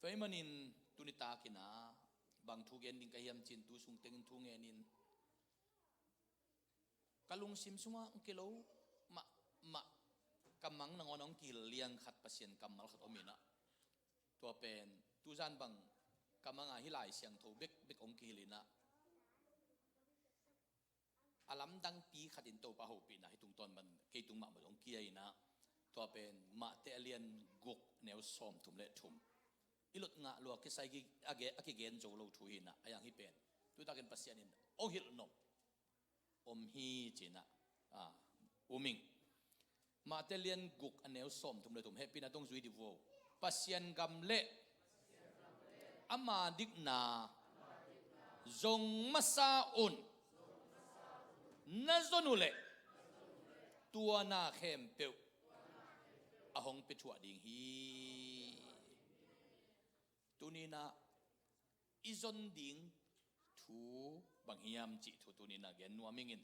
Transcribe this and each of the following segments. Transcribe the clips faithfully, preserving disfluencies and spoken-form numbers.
Tua ahih manin tuni takin ah bang thu gen ding ka hiam cin, tu sung tengin thu ngenin ka lungsim sungah hong kilo mahmah, ka mang nangawn hong kihil liang khat Pasian kammal khat om in ah, tua pen tuzan bang ka mang ah hih Lai Siangtho bekbek hong kihil in ah, a lamdangpi khatin Topa hopihna hih tungtawn pan kei tung mahmah hong kia in ah, tua pen Mate a lian guk, neu sawmthum le thum. I lot ngah lua kisai ki-, a ge-, a kigen zo lo thu hi in ah, a yang hih pen tu takin Pasian in hong hilh nop om hi ci in ah, a, um ing. Mate lian guk, a neu sawmthum le thum, hehpihna tawh zui dih vo. Pasian gam le ama dikna zong masa un, na zon uh leh tua na khempeuh a hong pia thuah ding hi. Tuni in ah i zon ding thu bang hiam cih thu tuni in ah gen nuam ing in.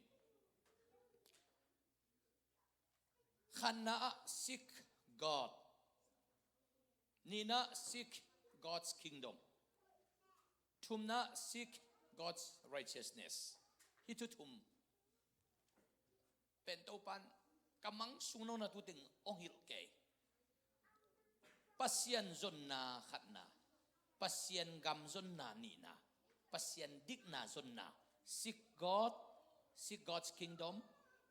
Khatna ah, seek God. Nihna, seek God's kingdom. Thumna, seek God's righteousness. Hih thu thum pen Topan ka mang sung nona tu teng hong hilh kei. Pasian zonna khatna, Pasian gam zonna nihna, Pasian dikna zonna. Seek God, seek God's kingdom,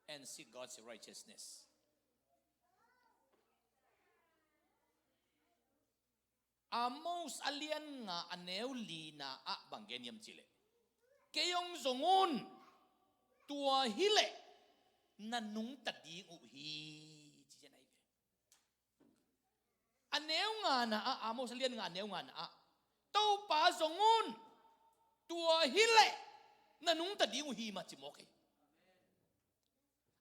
and seek God's righteousness. Amos a lian nga, a neu lina ah bang gen hiam cih leh, kei hong zong un, tua hi leh na nungta ding uh hi, ci cian ahi ve. A neu ngana ah, Amos a lian nga, a neu ngana ah, Topa zong un, tua hi leh na nungta ding uh hi mah ci mawk hi.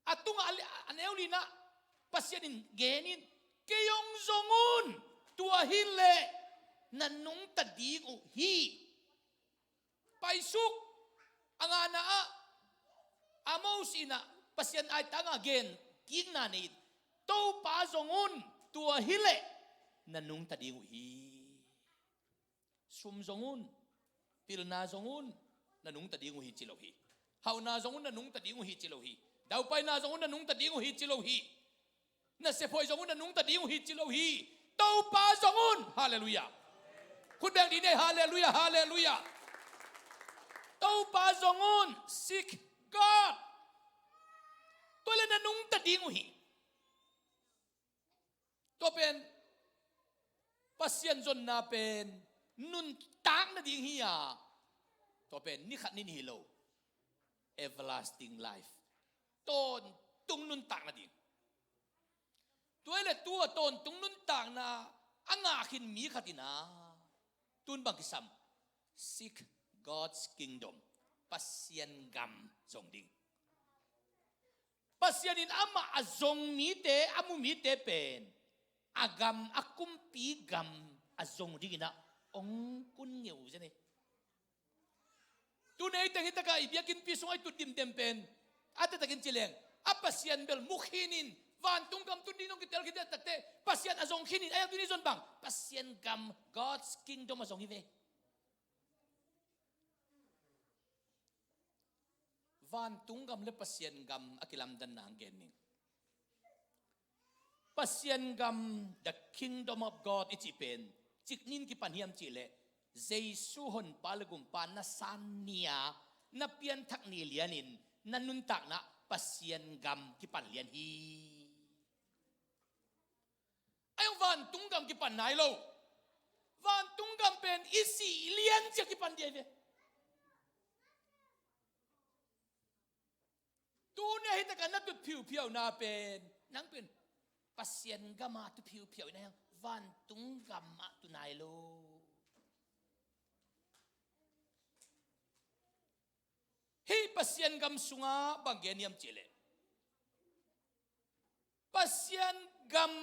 A tungah a li-, a neu lina Pasian in gen in, kei hong zong un, tua hi leh na nungta ding uh hi. Paisuk a ngana ah, Amos in ah Pasian aitang a gen kikna nei in, Topa zong un, tua hi leh na nungta ding uh hi. Sum zong un, pilna zong un, na nungta ding uh hi ci lo hi. Hauhna zong un, na nungta ding uh hi ci lo hi. Daupaina zong un, na nungta ding uh hi ci lo hi. Na siapuai zong un, na nungta ding uh hi ci lo hi. Topa zong un. Halleluiah. Khut beng dih ni ei. Halleluiah, halleluiah. Topa zong un. Seek God. Tua leh na nungta ding uh hi. Tua pen Pasian zonna pen nuntak nading hi a, tua pen ni khat ni nih hi lo, everlasting life, tawntung nuntak nading. Tua hi leh tua tawntung nuntakna a ngah khin mi khat in ah, tun bang kisam, seek God's kingdom, Pasian gam zong ding. Pasian in amah a zong mite, a mu mite pen a gam, a kumpi gam a zong dingin ah hong kun ngeu zen hi. Tuni ei teng hi takah i biakinnpi sungah i tut dimdem pen a taktakin ci leng, a Pasian bel mu khin in, vantung gam tun ding zong kitel khin in, a takte Pasian a zong khin in, a yang tuni zon bang, Pasian gam, God's kingdom a zong hi ve. Vantung gam le Pasian gam a kilamdanna hong gen ning. Pasian gam, the kingdom of God i cih pen cik nin kipan hiam cih leh, Jesu Honpa le Gumpa na san ni-a, na pianthak ni lianin na nuntakna Pasian gam kipan lian hi. Ahi zong vantung gam kipan nai lo. Vantung gam pen i sih lian ciang kipan ding ahi ve. Tuni a hi takah na tut phiuphiauna pen, nang pen Pasian gam ah tut phiuphiau in ah, vantung gam ah tut nai lo. Hih Pasian gam sungah bang gen hiam cih leh, Pasian gam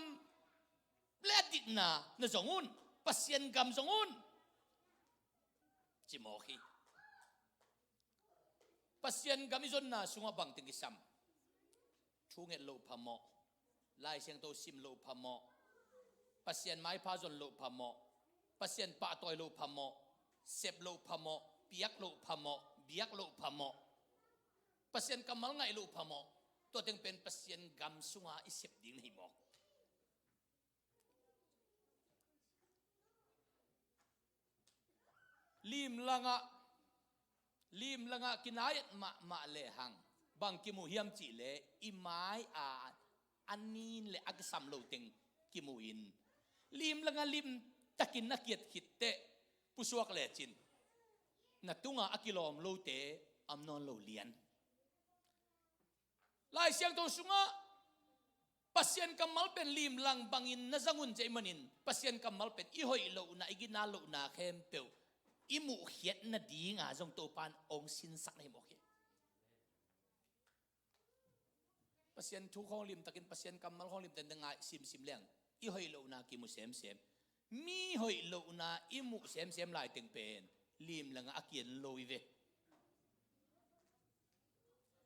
le a dikna na zong un, Pasian gam zong un, ci mawk hi. Pasian gam i zonna sungah bangteng kisam? Thu nget loh phamawh, Lai Siangtho sim loh phamawh, Pasian maipha zon loh phamawh, Pasian pahtawi loh phamawh, sep loh phamawh, piak loh phamawh, biak loh phamawh, Pasian kammal ngaih loh phamawh. Tua teng pen Pasian gam sunga i sep ding na hi mawk. Limlangah, limlangah kinaiat mahmah lehang bang kimu hiam cihleh i mai a a nin le a kisam lo teng kimu in, limlangah limtakin na kiat khitteh pusuak lecin na tunga a kilawm lote a om nawn lo lian. Lai Siangtho sungah Pasian kammal pen limlang bangin na zang un cih manin Pasian kammal pen i hoih lohna, i gina lohna khempeuh i muhkhiat nadinga zong Topan hong sinsak na hi mawk hi. Pasian thu khawng limtakin, Pasian kammal khawng limtakin na ngaih simsim leng i hoih lohna kimu semsem. Mi hoih lohna i muh semsem laiteng pen limlangah a kian lo i ve.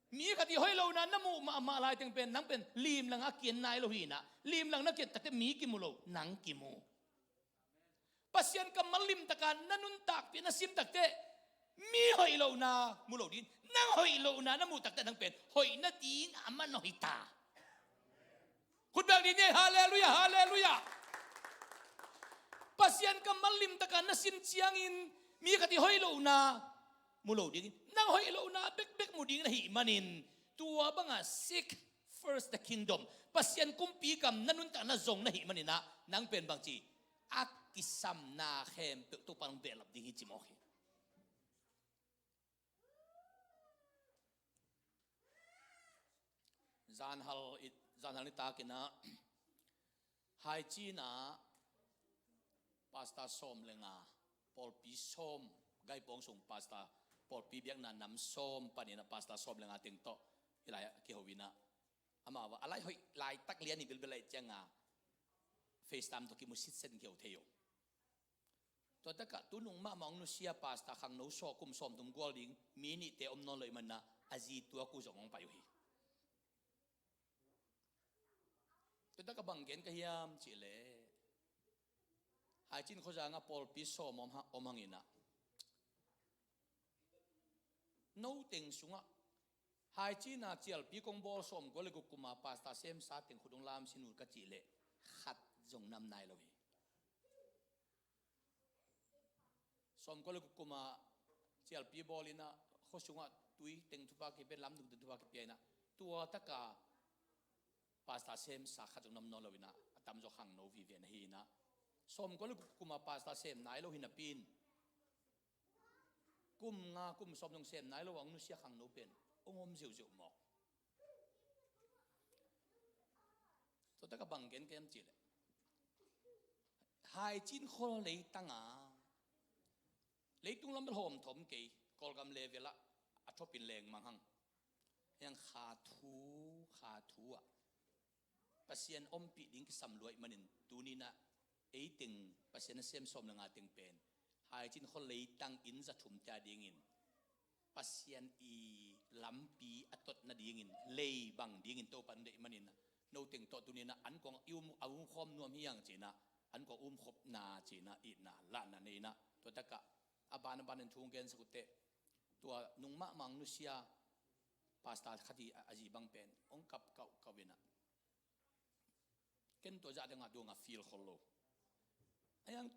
Mi khat i hoih lohna na muh mahmah laiteng pen nang pen limlangah a kian nai lo hi inah, limlang na kiat takte mi kimu lo, nang kimu. Pasian kammal limtaka na nuntakpih na sim takte mi hoih lohna mu lo ding, nang hoih lohna na muh takte nang pen hoih nading a man aw hi ta. Khut beng dih ni, halleluiah, halleluiah. Pasian kammal limtaka na sim ciangin mi khat i hoih lohna mu lo dingin, nang hoih lohna bekbek mu ding na hih manin, tua banga seek first the kingdom, Pasian kumpi gam na nuntak na zong na hih maninah nang pen bangci a kisamna khempeuh Topa nang behlap ding hi ci mawk hi. Zanhal i, zanhal nitakinah Haicin ah pastor sawm le nga, pawlpi sawm, Gaipawng sung pastor, pawlpi biakna nam sawm paninah pastor sawm le nga teng tawh i lai-ah kiho inah, amau a lai hoih laitak lian i bilbel laih cianga FaceTime tawh kimu sitset kiho thei uh. Tua takah tunung mahmah hong nusia pastor khangno sawm, kum sawmthum gual ding mi nihte om nawn lo ih manah a zi tuak uh zong hong pai uh hi. Tua takah bang gen ka hiam cihleh, Haicin khuazangah pawlpi sawm om ha-, om hanginah, no teng sungah Haicin ah cialpi kong bawl sawmkua le guk kuma pastor semsa teng khut hong lamsin uh ka cihleh khat zong nam nai lo hi. Sawmkua le guk kuma cialpi bawl inah khua sungah tui teng thupha kipia, lamdung teng thupha kipia inah, tua taka pastor semsa khat zong nam nawn lo inah, a tamzaw khangno vive na hi inah, sawmkua le guk kuma pastor sem nai lo hi napi in, kum nga kum sawm zong sem nai lo a hong nusia khangno pen hong om ziauziau mawk. Tua takah bang gen ka hiam cihleh, Haicin khua leitanga leitung lam bel hawm thawm kei, Kawlgam level ah a thawpin lengmang hang. Hiang kha thu, kha thu ah Pasian ompih ding kisam lua ih manin tuninah eiteng Pasian nasem sawm le nga teng pen Haicin khua leitang inn za thum tia dingin Pasian i lampi a tot nadingin lei bang dingin Topa nong deih manin, no teng tawh tuninah an kuang i um, a umkhawm nuam hi hang cinah, an kuang umkhopna cinah itna lahna nei inah, tua takah a ban a ban in thu hong gensak uh teh, tua nung mahmah hong nusia pastor khat i a, a zi bang pen hong kap kauhkauh inah, ken tua zah dengah duangah feel khol lo. A hiang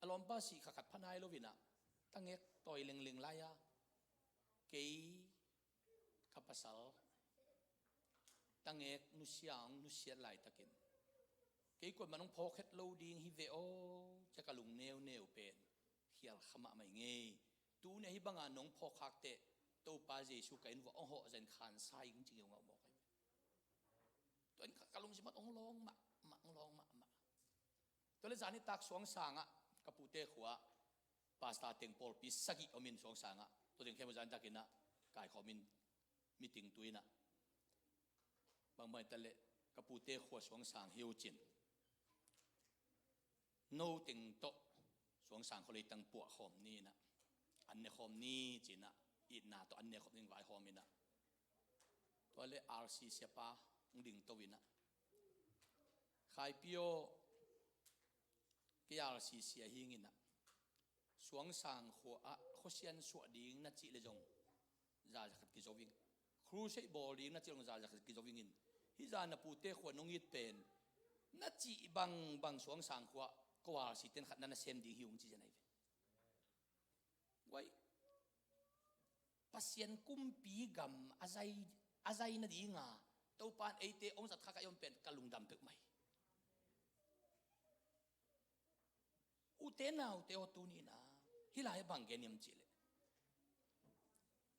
a lawmpa sih kha khat pha nai lo inah, tangek tawi lengleng lai-a kei ka pasal tangek nusia hong nusiat laitakin, kei kuamah nong phawk het lo ding hi ve aw, cia ka lung neuneu pen khial kha mahmah ing ei. Tuni a hih banga nong phawk khak teh Topa Jesu ka inn vuah hong hawh zahin khansa ing ci ngeungau mawk ahi ve. Tua in ka, ka lungsim ah hong lawng mahmah, hong lawng mahmah. Tua le zan nitak suangsangah ka pute khua pastor teng pawlpi sagih om in suangsangah, tua teng khempeuh zan nitakinah kaikhawm in meeting tu inah, bangbang hitaleh ka pute khua suangsang hi uh cin, no teng tawh suangsang khua leitang puahkhawm ni inah, an nekhawm ni cinah, itna tawh an nekhawm ding vaihawm inah, tua le R C siapa hong dingto inah, Khaipi aw, Kei R C C a hingin ah, Suangsang khua ah khuasian suah ding na cih le zong za zakhat kizo ing. Crusade bawl ding na cih le zong za zakhat kizo ingin, hih zan a pute khua nong it pen na cih bangbang Suangsang khua ah ko R C ten khat na na sem ding hi ung ci zen ahi ve. Wai, Pasian kumpi gam a zai, a zai nadinga Topan eite hong zat khak a i om pen ka lungdam peuhmah hi. Ute naute aw, tuni-in ah hih lai-ah bang gen hiam cih leh,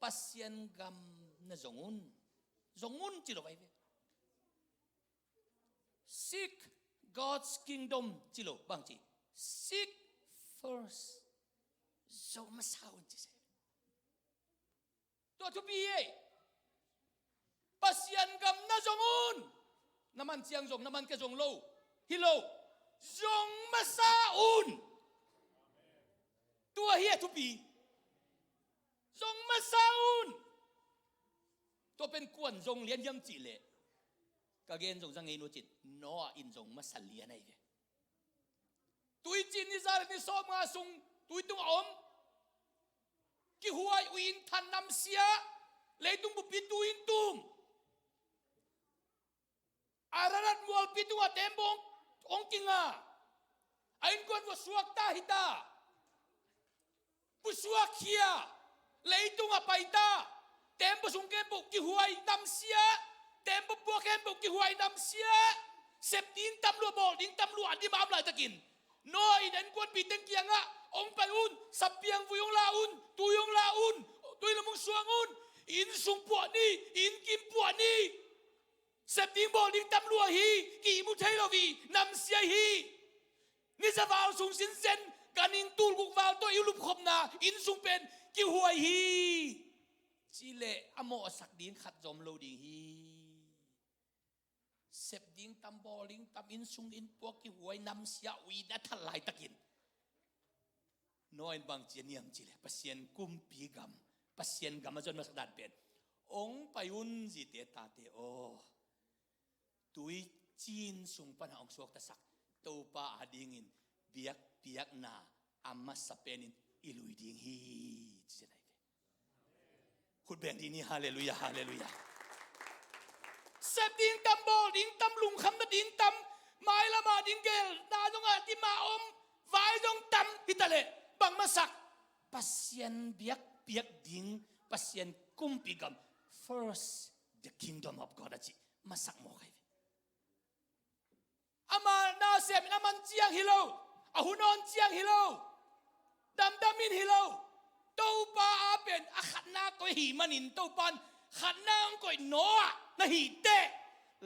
Pasian gam na zong un, zong un ci lo vai ve. Seek God's kingdom ci lo, bang ci? Seek first. Zo masa un ci se. Tua thupi ei. Pasian gam na zong un. Na man ciang zong, na man kei zong lo, hi lo. Zong masa un. Tua hi a thupi. Zong masa un. Tua pen kuan zong lian hiam cih leh, ka gen zong za ngei nu cin, Noah in zong masa lian ahi ve. Tuicin ni za le ni sawmnga sung tui tungah om, kihuai ui in than namsia, leitung buppi tui in tum. Ararat mualpi tungah tembaw hong kinga. A innkuan vua suakta hita. Pusuak khia. Leitungah paita. Tembaw sung khempeuh kihuai namsia. Tembaw puak khempeuh kihuai namsia. Sep ding tam lua, bawl ding tam lua a dim a om laitakin, Noah in a innkuanpi teng kiangah, hong pai un, sapiang vui hong la un, tui hong la un, tui lam hong suang un, inn sung puah ni, inn kim puah ni. Sep ding bawl ding tam lua hi, ki-ihmu thei lo hi, namsia hi. Ni za val sung sinsen, ganhing tulguk val tawh i lupkhopna inn sung pen kihuai hi. Cih leh a mawhsak ding khat zong om lo ding hi. Sep ding tam, bawl ding tam, inn sung inn puak kihuai namsia ui na thal laitakin, Noah in bang ci a niam cih leh, Pasian kumpi gam, Pasian gam a zon masak dan pen, hong pai un, zite tate aw. Tuicin sung pan hong suaktasak Topa adingin biakpiakna a masa penin i lui ding hi, ci zen ahi ve. Khut beng ding ni, halleluiah, halleluiah. Sep ding tam, bawl ding tam, lungkham nading tam, mailam a ding gelna zong a dim a om, vai zong tam hi ta leh, bang masak? Pasian biakpiak ding, Pasian kumpi gam, first the kingdom of God a cih masak mawk ahi ve. Ama na sem in a man ciang hi lo, a hun awn ciang hi lo, damdam in hi lo. Topa a pen a khatna koih ahih manin Topa in khatna hong koih Noah na hi teh,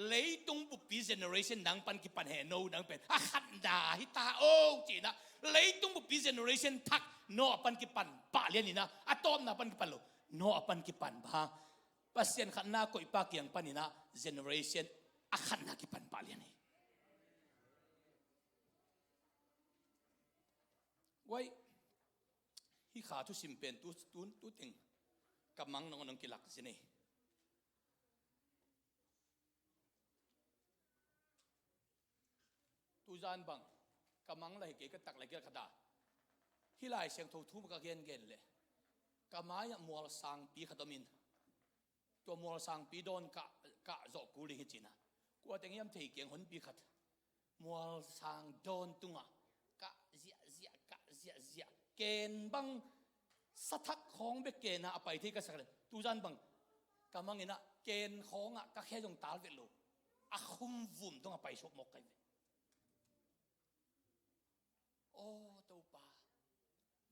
leitung buppi generation nang pan kipan heh, no, nang pen a khatna hi ta o, ci-in ah leitung buppi generation thak Noah pan kipan pah lian in ah, a tawpna pan kipan lo, Noah pan kipan bang. Pasian khatna koihpa kiang panin ah generation a khatna kipan pah lian hi. Wai, hih kha thusim pen tu, tu, tu teng ka mang nong, nong kilak zen hi. Tuzan bang ka mang lai kei, ka tak lai kei khat a, hih Lai Siangtho thu mah ka gengen leh, ka mai-ah mualsangpi khat om in, tua mualsangpi dawn kah, kah zawh kul ding hi ci-in ah, kua teng hiam thei keng honpi khat mualsang dawn tungah kah ziahziah, kah ziahziah, ken bang sathak khawng bek ken a, a pai thei ka sak leh, tuzan bang ka mang in ah ken khawngah ka khe zong tal vet lo, a khum vum dong a pai suak mawk ka hi ve. Aw Topa,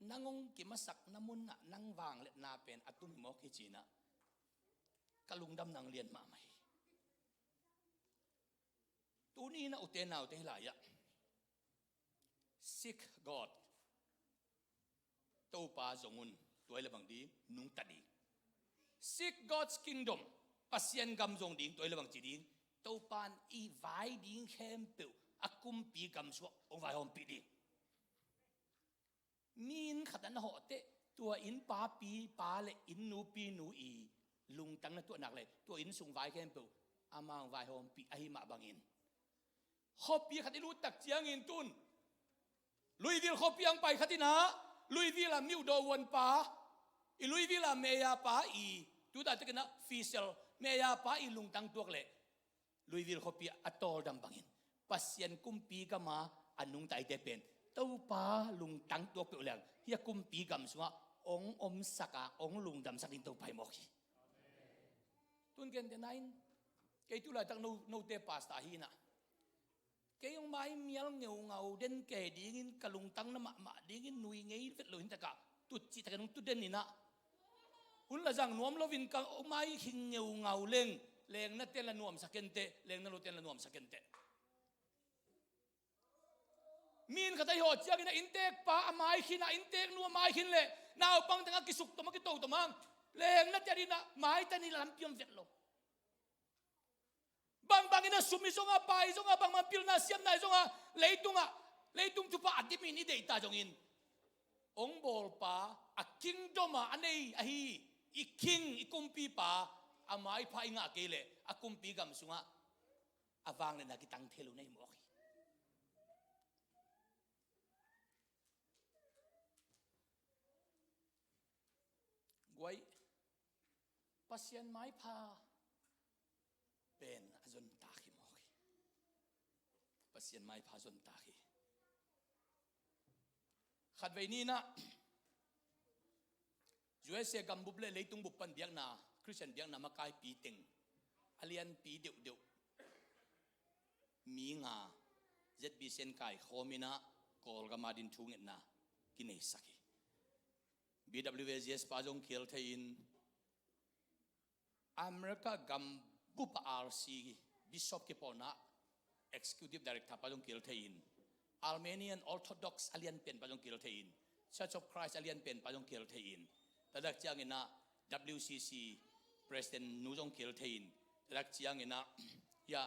nang hong kimasak na munah nang vangliatna pen a tum hi mawk hi ci-in ah ka lungdam nang lian mahmah hi. Tuni in ah ute naute, hih lai-ah seek God, Topa zong un, tua hi leh bang ding? Nungta ding. Seek God's kingdom, Pasian gam zong ding, tua hi leh bang ci ding? Topa in i vai ding khempeuh a kumpi gam sungah hong vaihawmpih ding. Mi inn khat ah na hawh teh, tua inn papi pa le inn nupi nu i lungtang na tuah nak leh, tua inn sung vai khempeuh amah hong vaihawmpih ahih mah bangin, khuapi khat i lut tak ciangin tun Louisville khuapi ang pai khat in ah, Louisville a miuhdaw uanpa, i Louisville a meya pa i, tuta tekin ah Fiesel, meya pa i lungtang tuak leh Louisville khuapi a tawldam bangin Pasian kumpi gama a nungtaite pen Topa lungtang tuak peuh leng hia kumpi gam sungah hong omsak a, hong lungdamsak in Topa hi mawk hi. Tun gentehna in, kei tu laitak no, note pastor hi in ah, kei hong mai mial ngeungau den kei dingin, ka lungtang na mahmah dingin nui ngei vet lo hi in, takah tut cihtakin hong tu den in ah, hun la zang nuam loin ka hong mai hi ngeungau leng, lengna ten la nuamsa kenteh, lengna lo ten la nuamsa kenteh. Mi inn khat a i hawh ciangin ah innteekpa a mai khin a, innteeknu a mai khin leh naupang tengah kisuktom a, kitotom a, lengna ten in ah maitang in lampi om vet lo. Bangbang in ah sum i zong a, pai i zong a, bangbang pilna siamna i zong a, leitungah, leitung thupha a dimin i deihta zongin, hong bawlpa, a kingdom a a nei ahi i king, i kumpipa a maipha i ngah kei leh a kumpi gam sungah a vangliatna kitang thei lo na hi mawk hi. Guai, Pasian maipha pen a zontak hi mawk hi. Pasian maipha zontak hi. Khatvei ni in ah U S A gambup le leitung bup pan biakna, Christian biakna makaipi teng a lianpi deuhdeuh mi nga Z B C in kaikhawm in ah Kawlgam a ding thungetna kineisak hi. B W A G S pa zong kihel thei in, America gambup a R C Bishop kipawlna Executive Director pa zong kihel thei in, Armenian Orthodox a lianpen pa zong kihel thei in, Church of Christ a lianpen pa zong kihel thei in, tadak ciangin ah W C C President nu zong kihel thei in, tadak ciangin ah hia,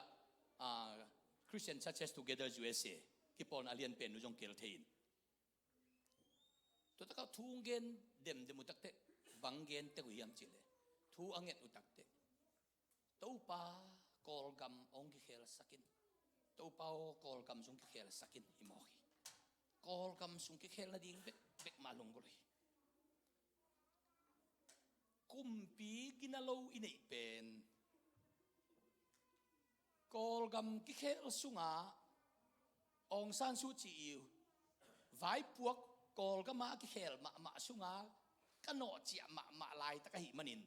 ah, Christian Churches Together U S A kipawlna a lianpen nu zong kihel thei in. Tua takah thu hong gen demdem uh takteh, bang gen tek uh hiam cih leh, thu a nget uh takteh, Topa, Kawlgam hong kikhelsak in. Topa aw, Kawlgam sung kikhelsak in, hi mawk hi. Kawlgam sung kikhel nading bekbek mah lunggulh hi. Kumpi gina lo i neih pen Kawlgam kikhel sungah Aung San Suu Kyi i vaipuak Kawlgam a kikhel mahmah sungah ka nawhciah mahmah laitak ahih manin,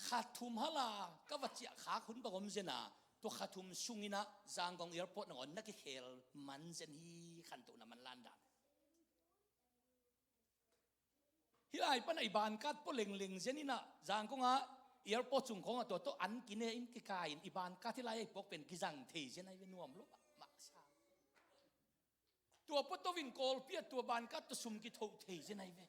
kha thum hala ka va ciah khak hun bang om zen a, tua kha thum sungin ah Zangkong Airport nangawn na kikhel man zen hi, khantohna man lan dan. Hih lai pan ah i bankat pua lengleng zen in ah, Zangkong ah airport sung khawng ah tua tawh an kine in kikai in, i bankat hih lai ah i puak pen kizang thei zen ahi ve, nuam lo mahmah sa. Tua pua to in Kawlpi ah tua bankat tawh sum kithoh thei zen ahi ve.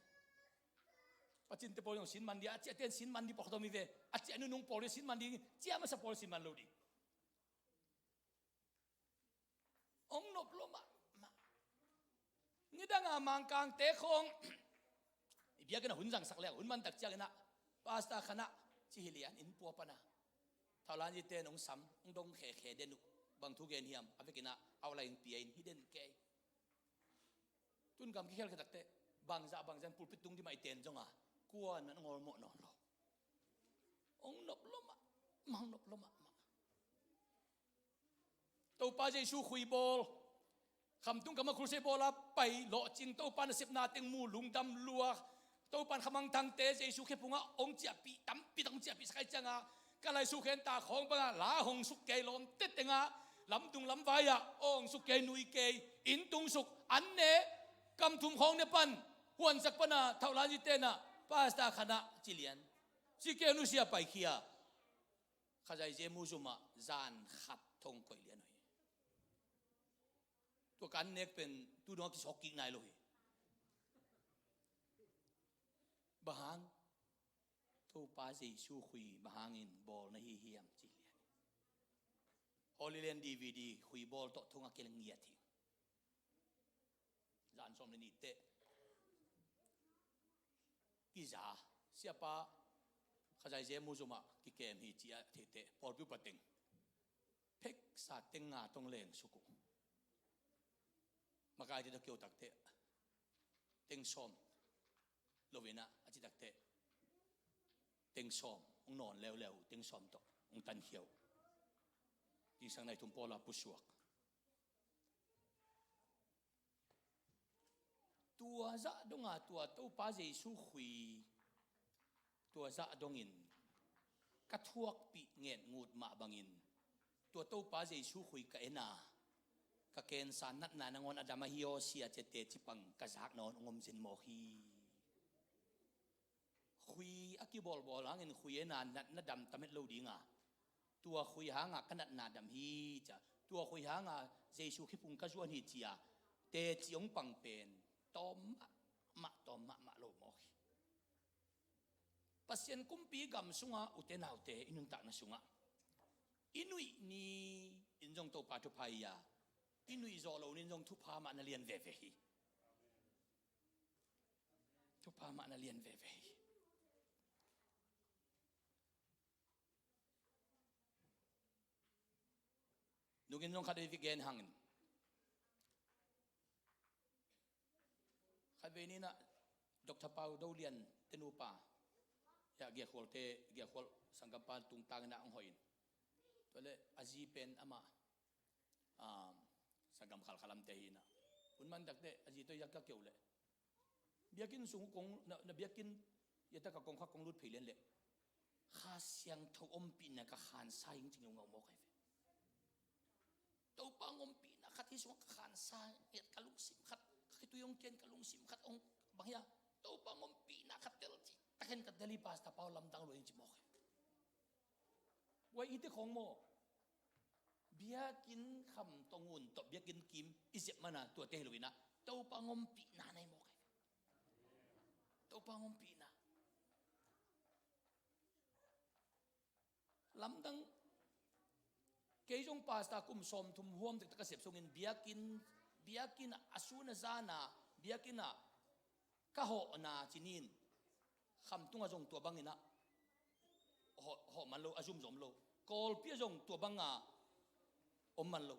Pacinte pawl zong sin man ding, a ciahte in sin man ding pawlkhat om hi ve. A ciah nunung pawl in sin man ding, ciah masa pawl sin man lo ding. Hong nop lo mahmah. Nidang a Mangkangte khawng i biakinn ah hun zangsak leng, hun mantak ciangin ah Pastor Khan ah ci hi lian, inn pua pan ah Thaulanzite in hong sam, hong dong khekhe den uh. Bang thu gen hiam? A vekin ah outline pia in, hi den kei. Tun gam kikhel khia takteh, bangzah bangzah in pulpit tung ding mah i ten zong a, kuaman hong awlmawh nawn lo. Hong nop lo mahmah, hong nop lo mahmah. Topa Jesu khuibawl, khamtung kamah crusade bawl a pai lawhcing, Topa nasepna teng mu, lungdam lua. Topa in khamangthangte Jesu khephungah hong ciahpih, tampi tak hong ciahpihsak ahih ciangah, ka laisukhen ta khawng bangah la hong suk kei, lawmte tengah lamdung lamvai ah hong suk kei, nui kei, inn tung suk, an ne, kam thum khawng ne pan, huansak pan ah Thaulanzite in ah Pastor Khan ah ci lian. Ci kei, nusia paikhia. Khazaizemu zum ah zan khat thong koih lian uh hi. Tua ka an nek pen tu dong a kisawk kik nai lo hi. Bang hang? Topa Jesu khui bang hangin bawl na hi hiam ci lian. Holy Land D V D khuibawl tawh thong a kileng ngiat hi. Zan sawm le nih teh kiza, siapa, Khazaizemu zum ah kikem hi ci a theih teh pawlpi upa teng pheksa teng nga tong leng suk uh. Makaite tawh keu takteh teng sawm lo-in ah, a ci takteh teng sawm hong nawn leuleu, teng sawm tawh hong tankhia uh. Zingsang nai thum pawl a pusuak. Tua zah dong a, tua Topa Jesu khui, tua zah dongin ka thuakpih ngetngut mah bangin, tua Topa Jesu khui ka en a, ka cancer natna nangawn a dam ahi aw sia, ci-a teci pang ka zak nawn hong om zen mawk hi. Khui a kibawlbawl hangin khui en a natna dam tam het lo ding a, tua khui hang a ka natna dam hi, ci-a, tua khui hang a Jesu khipung ka zuan hi, ci-a teci hong pang pen tawm mahmah, tawm mahmah lo mawk hi. Pasian kumpi gam sungah, ute naute, i nuntakna sungah i nuih ni-in zong Topa thupha hi a, i nuih zawh lo ni-in zong thupha mah na lian veve hi. Thupha mah na lian veve hi. Nungin zong khatvei kigen hangin, khatvei ni-in ah Doctor Pau Do Lian te nupa, ya, Giakhualte, Giakhual sanggampa tungtang in ah hong hoih in. Tua leh a zi pen amah, ah, sanggam Khalkha lamte hi-in ah, hun man takteh a zi tawh i zak ka keu leh, biakinn sung kong, na, na biakinn, ya, tak a kong kha kong lut phei lian leh, Kha Siangtho ompihna ka khansa ing, ci ngeungau mawk hi ve. Topa hong ompihna khat hih sungah ka khansa ngiat, ka lungsim khat, ka khitui hong kian, ka lungsim khat hong bang hi a, Topa hong ompihna khat tel cih tak hen ka tel hi, Pastor Pau, lamdang lua ing, ci mawk hi. Tua i te khong maw, biakinn kham tawh ngun tawh biakinn kim i zep man a, tuate hi lo-in ah Topa hong ompihna na hi mawk hi. Topa hong ompihna. Lamdang. Kei zong pastor kum sawmthum huam tektek ka sep sungin biakinn, biakinn ah a sun a zan a, biakinn ah ka hawhna ci-in kham tungah zong tua bangin ah hawh, hawh man lo, a zum zom lo. Kawlpi ah zong tua bang a om man lo.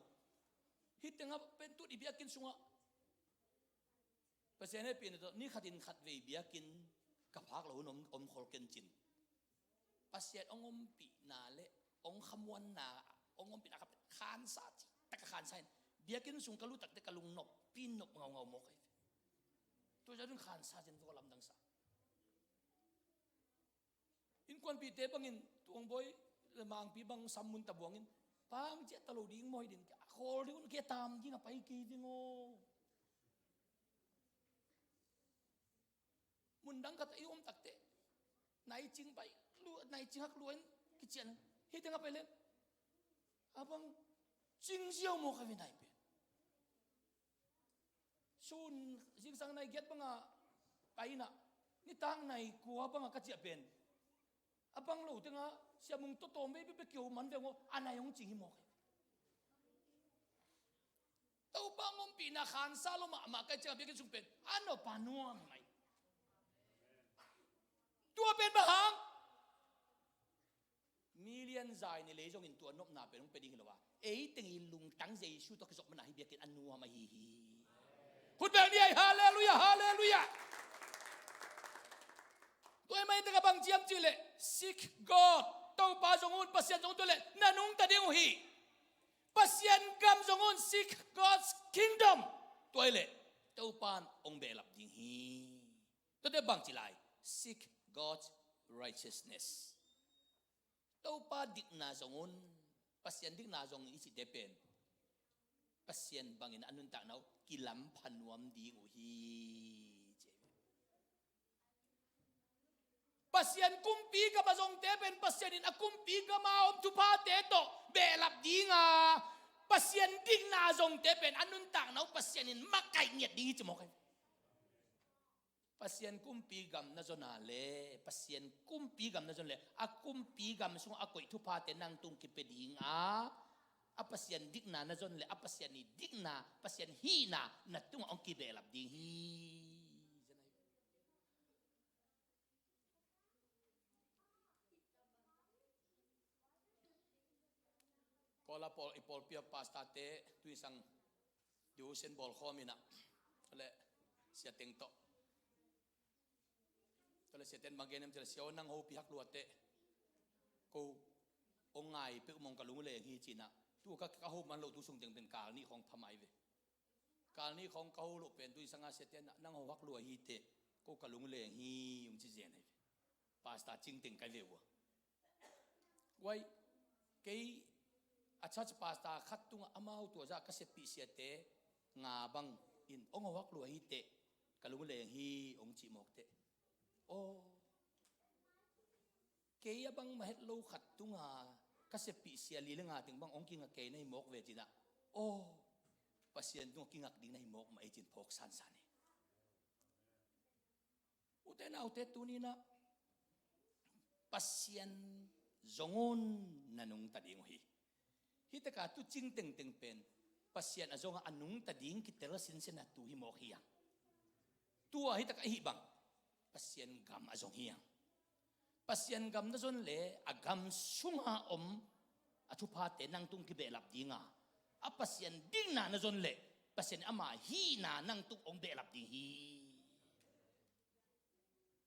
Hih tengah pen tut i biakinn sungah Pasian hehpihna tawh ni khatin khatvei biakinn ka phak loh hun om, om khol ken cin, Pasian hong ompihna le hong khamuanna, hong ompihna khat khansa cih tak a khansa in, biakinn sung ka lut takteh ka lungnop, pi nop ngaungau mawk hi. Tua zah dong khansa cin, tua lamdangsa. Innkuanpihte bangin, Tuangbawi le Mangpi bang sam mun ta buangin, pang ciah ta lo ding maw hi ding, a khawl ding un, kei a tam ding a pai kei veng aw. Mun dang khat i om takteh, nai cing pai, lu, nai cing hak lua in kician, hih teng a pai leng a bang cing ziau mawk a ve nai pen. Sun zingsang nai giat bang a pai in ah, nitak nai kua bang a ka ciah pen, a bang lo teng ah siamung tawtawm vei bek bek kio man veng aw, a nai hong cing hi mawk hi. Topa hong ompihna khansa lo mahmah ka hih ciang a biakinn sung pen a nop a nuam hi mai. Tua pen bang hang? Million zai ni lei zongin tua nopna pen hong pia ding hi lo a, ei teng i lungtang Jesu tawh kizop man a hih biakinn a nuam ahi hi. Khut beng ni ei, halleluiah, halleluiah. Tua ahih manin tua ka bang ci hiam cih leh, seek God, Topa zong un, Pasian zong un, tua leh na nungta ding uh hi. Pasian gam zong un, seek God's kingdom. Tua hi leh Topa in hong behlap ding hi. Tuate bang ci lai, seek God's righteousness. Topa dikna zong un, Pasian dikna zong i cihte pen Pasian bangin a nuntakna uh kilampha nuam ding uh hi, ci hi. Pasian kumpi gam a zongte pen Pasian in a kumpi gam a om thuphate tawh behlap ding a, Pasian dikna a zongte pen a nuntakna uh Pasian in makaih ngiat ding hi, ci mawk hi. Pasian kumpi gam na zon a leh, Pasian kumpi gam na zon leh, a kumpi gam sungah a koih thuphate nang tung kipia ding a, a Pasian dikna na zon leh, a Pasian i dikna, Pasian hihna na tungah hong kibehlap ding hi. Kawla pawl, i pawlpi a pastorte, tui sang Devotion bawl khawm inah, le sia teng tawh, le sia ten bang gen em cih leh, "Sia aw, nang hopih hak lua teh, ko hong ngai peuhmah ka lungleng hi," ci inah. Tu ka, ka ho man loh tu sung teng pen kal nih khawng pha mah hi ve. Kal nih khawng ka ho loh pen tu i sanga sia ten ah, "Nang ho hak lua hi teh, ko ka lungleng hi," hong ci zen hi ve. Pastor cing teng kai ve uh a. Guai, kei a church pastor khat tungah amau tua zah ka seppih siate nga bang in, "Hong ho hak lua hi teh, ka lungleng hi," hong cih mawk teh. Aw, kei a bangmah het lo khat tungah ka seppih sia li le nga teng bang hong kingak kei na hi mawk ve ci inah. Aw, Pasian tungah kingak ding na hi mawk mah ei ci in phawk sansan hi. Ute naute, tuni inah Pasian zong un, na nungta ding uh hi. Hih takah tu cing tengteng pen Pasian a zong a, a nungta ding kitel sinsen a tu hi mawk hi hang. Tua hih takah ahi bang Pasian gam a zong hi hang. Pasian gam na zon leh a gam sunga om a thuphate nang tung kibehlap ding a, a Pasian dikna na zon leh Pasian ama hihna nang tung hong behlap ding hi.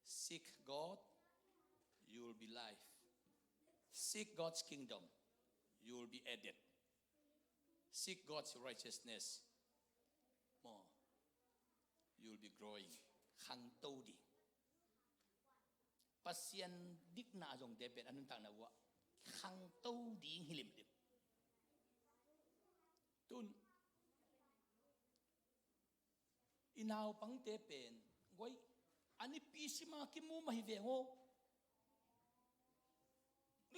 Seek God, you will be life. Seek God's kingdom, you will be added. Seek God's righteousness, more, you will be growing. Khangto ding. Pasian dikna a zongte pen a nuntakna uh ah khangto ding hi limlim. Tun i naupangte pen, guai, a nipi sima kimu mah hi veng aw.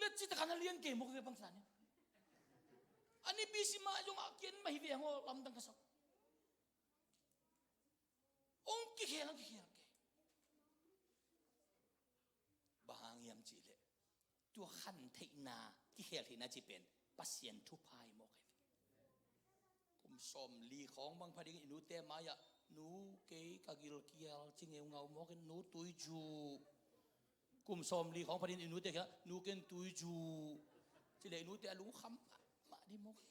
Letci takhan a lian kei mawk ve bang san in. A nipi sima zong a kian mah hi veng aw, lamdang ka sa. Hong kikhel, hong kikhel kei. Bang hang hiam cih leh tua khantheihna, kikheltheihna cih pen Pasian thupha hi mawk hi. Kum sawmli khawng bang pha dingin i nute mai-ah, "Nu, kei ka gilkial," ci ngeungau mawkin, "Nu, tui zu." Kum sawmli khawng pha dingin i nute kiangah, "Nu, ken tui zu," ci leh i nute a lungkham mahmah ding mawk hi.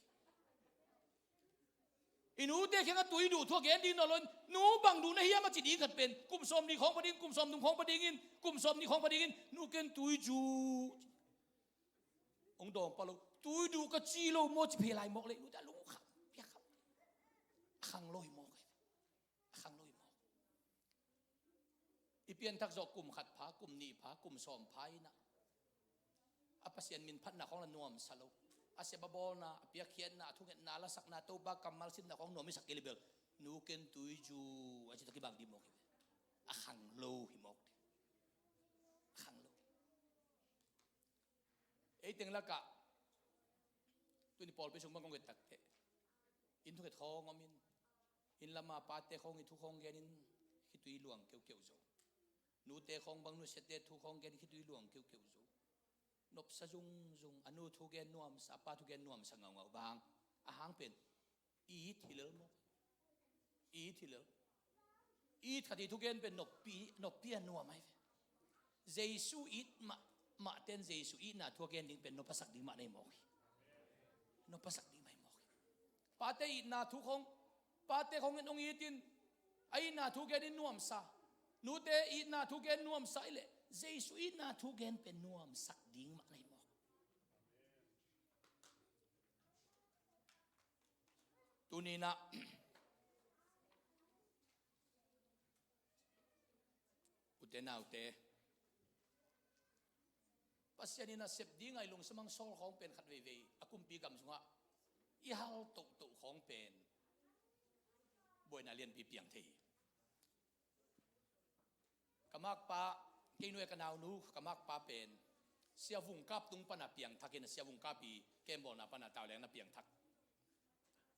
I nute kiangah tui duh thu a gen ding nawn lo in, "Nu, bang duh na hiam?" a ci ding khat pen kum sawmli khawng pha ding, kum sawmthum khawng pha dingin, kum sawmnih khawng pha dingin, "Nu, ken tui zu." Hong dawng pah lo, "Tui duh ka ci lo maw?" ci phei lai mawk leh i nute a lungkham piakham. A khang lo hi mawk hi. A khang lo hi mawk. I pianthak zawh kum khat pha, kum nih pha, kum sawm pha inah, a Pasian min phatna khawng la nuamsa lo. A sep a bawlna, a piakkhiatna, a thungetna, a lasakna, Topa kammal simna khawng nuam i sak kei leh bel, "Nu, ken tui zu," a ci tawh kibang ding mawk hi ve. A khang lo hi mawk ding. A khang lo. Ei teng lakah tuni pawlpi sung bang kong et takteh, inn thunget khawng om in, inn lama pate khawng i thu khawng genin khitui luang keukeu zo. Nute khawng bang nusiate thu khawng gen khitui luang keukeu zo. Nopsa zungzung, a nu thu gen nuamsa, a pa thu gen nuamsa ngaungau. Bang hang? A hang pen it hi lel maw? It hi lel. It khat i thugen pen noppi, noppi a nuam ahi ve. Jesu it mah, mahten Jesu itna thu a gen ding pen nop a sak ding mah na hi mawk hi. Nop a sak ding mah hi mawk hi. Pate itna thu khong, pate khong in hong itin, a itna thu genin nuamsa. Nute itna thu gen nuamsa i leh Jesu itna thu gen pen nuamsak ding mah na hi mawk. Tuni inah ute naute, Pasian in a sep dingah i lungsim hong sawl khawng pen khat veivei a kumpi gam sungah i hal tohtoh khawng pen buaina lianpi piang thei hi. Ka makpa, kei nu e ka naunu, ka makpa pen Sia Vung Kap tung pana piangthak in, Sia Vung Kap i kembawlna pana tawleng na piangthak.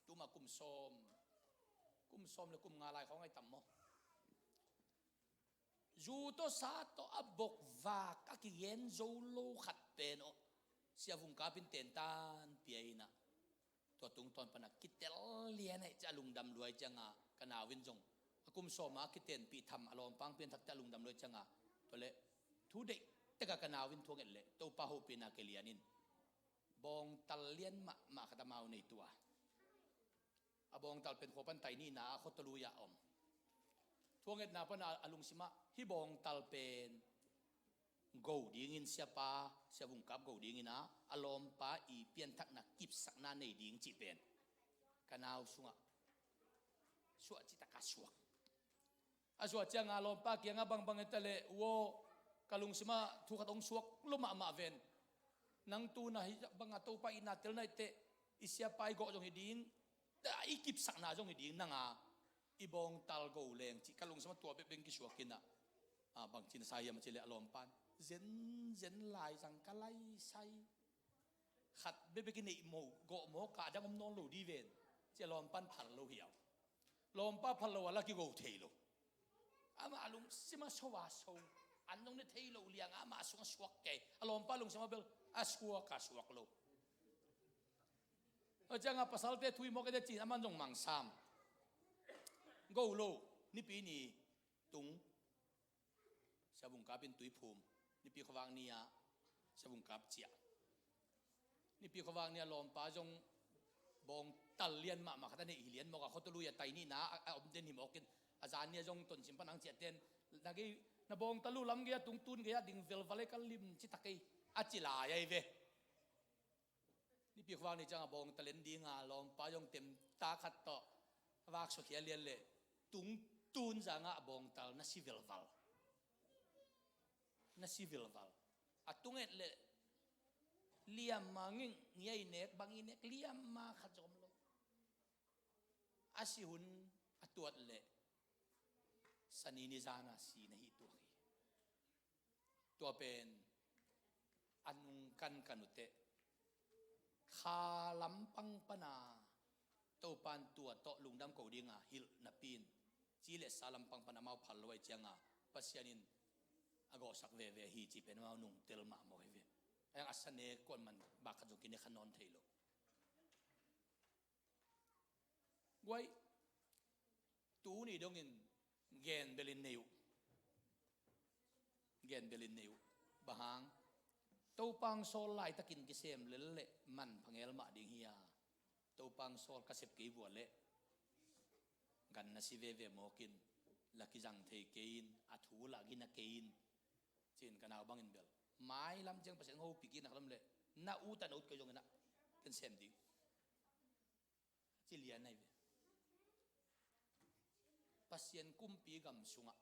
Tuma kum sawm, kum sawm le kum nga lai khawng ai tam maw? Zu tawh sa tawh a bokvak a kigen zo lo khat pen aw, Sia Vung Kap in tentan pia inah, tua tungtawn pana kitel lian ahi ciah a lungdam lua ahi cianga, ka nau in zong a kum sawma a kitenpih tham a lawmpang pianthak ciah a lungdam lua ahi cianga, tua leh thu deih teka ka nau in thu a nget leh Topa hopihna kilian in bawngtal lian mahmah khat amau nei tua. A bawngtal pen khua pan tai nihna a khuatawlui-ah om. Thu a ngetna pana a lungsimah hih bawngtal pen go dingin, siapa, sia Vungkap go dingin a, a lawmpa i pianthakna kipsakna nei ding cih pen ka nau sungah suah citaka suak. A suah cianga lawmpa kiangah bangbang hita leh, u aw, ka lungsimah thu khat hong suak lo mahmah ven. Nang tuna hih banga Topa itna telna i teh, i siapa i gawh zong hi ding, i kipsakna zong hi ding, nanga i bawngtal go leng cih ka lungsimah tua bekbek kisuak inah, a, bangci na sa hiam a cih leh a lawmpan zenzen lai zang ka laisai. Khat bekbek i neih mawh, gawh mawk a dang om nawn lo di ven. Ci a lawmpan phal lo hiau. Lawmpa phal lo a la kigo thei lo. Amah a lungsim a so a so. An zong ne thei lo liang amah a sung a suak kei. A lawmpa lungsim a bel a suak a suak lo. A cianga pasalte thu i mawk ete cin aman zong mangsam. Go lo, nipi ni tung. Sia Vungkap in tui phum. Nipi khuavak ni-ah Sia Vungkap ciah. Nipi khuavak ni-ah lawmpa zong bawngtal lian mahmah khat a neih hi lian mawk a, khuatawlui a tai nihna a, a om den hi mawk in, a zan ni-ah zong tonsim pan ang ciah ten, na gei, na bawngtal uh lam gei-ah tungtun gei-ah ding velval ei ka lim citak ei, a ci lai ahi ve. Nipi khuavak ni cianga bawngtal en dinga lawmpa zong temta khat tawh a vak suakhia lian leh tungtun zangah a bawngtal na si velval. Na si velval. A tunget leh liamma nging ngiai nek, bang i nek liamma khat zong om lo. A si hun a tuat leh Sani ni zana si na hih tuak hi. Tua pen a nung kankan uh teh kha lampang pana Topan tua tawh lungdam ko dinga hilh napi in, ci le sa lampang pana amau phal lo ahi cianga Pasian in a gawhsak veve hi ci pen amau nungtel mahmah hi ve. Ayang a sa ne kuan man bak khat zong kine kha nawn thei lo. Guai, tuni dongin gen belin nei uh. Gen belin nei uh. Bang hang? Topa hong sawl laitakin kisem lel leh manpha ngel mah ding hi a, Topa hong sawl ka sep kei vua leh gan na si veve mawk in, la kizang thei kei in, a thu lah gina kei in, ci-in ka nau bangin bel mailam ciang Pasian hong hopih kik na ka lam leh na ut a na ut kei zongin ah ken sem ding. Ci lian ahi ve. Pasian kumpi gam sungah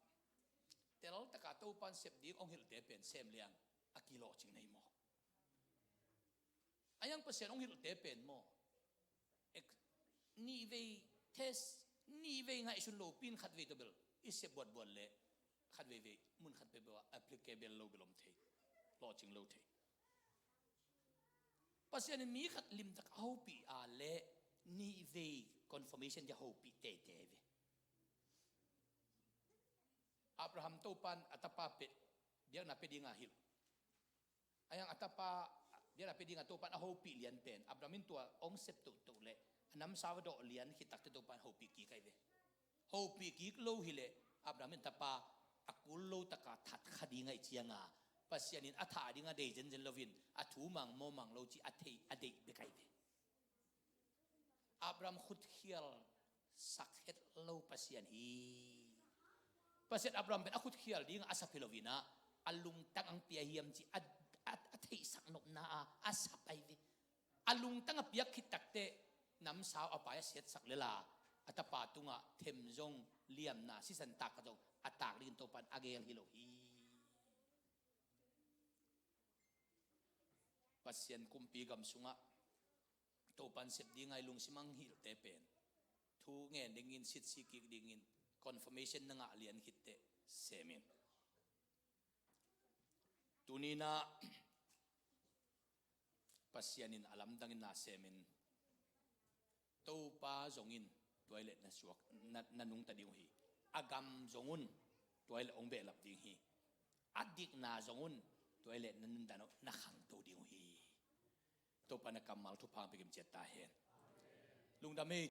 teltaka Topan sep ding hong hilhte pen sem liang a kilawhcing na hi maw? A yang Pasian hong hilhte pen maw? Ek, nihvei test, nihvei ngaihsun lopi in khatvei tawh bel i sep buatbuat leh khatveivei mun khat peuhpeuh ah applicable lo bel om thei, lawhcing lo thei. Pasian in mi khat limtak a hopih a leh nihvei confirmation dia hopih teitei ve. Abraham Topan a tapa peh biakna pia dinga hilh. A yang a tapa biakna pia dinga Topan a hopih lian pen Abraham in tua hong sep tohtoh leh a namsau a dawh lian khit takte Topan hopih kik ahi ve. Hopih kik lo hileh Abraham in tapa a kul lo taka that kha ding ahi cianga Pasian in a thah dinga dei zenzen loin a thu mang maw mang lo ci a thei a deih bek ahi ve. Abraham khutkhial sak het lo Pasian hi. Pasian Abraham pen a khutkhial dinga a sap hi loinah a lungtang ang pia hiam ci a, a, a theihsak nopna a a sap ahi ve. A lungtang a piak khit takteh namsau a pai a siatsak lela a tapa tungah them zong liamna sisan tak zong a tak dingin Topan a gel hi lo hi. Pasian kumpi gam sungah Topan sep dinga i lungsim ang hilhte pen thu ngen dingin sitsi kik dingin confirmation na ngah lian khitteh semin. Tuninah Pasian in a lamdangin na semin Topa zongin tuai leh na suak na, na nungta ding uh hi. A gam zongun tuai leh hong behlap ding hi. A dikna zongun tuai leh na nundan uh na khangto ding uh hi. Topa na kammal thupha pia kim ciat ta hen. Lungdam ei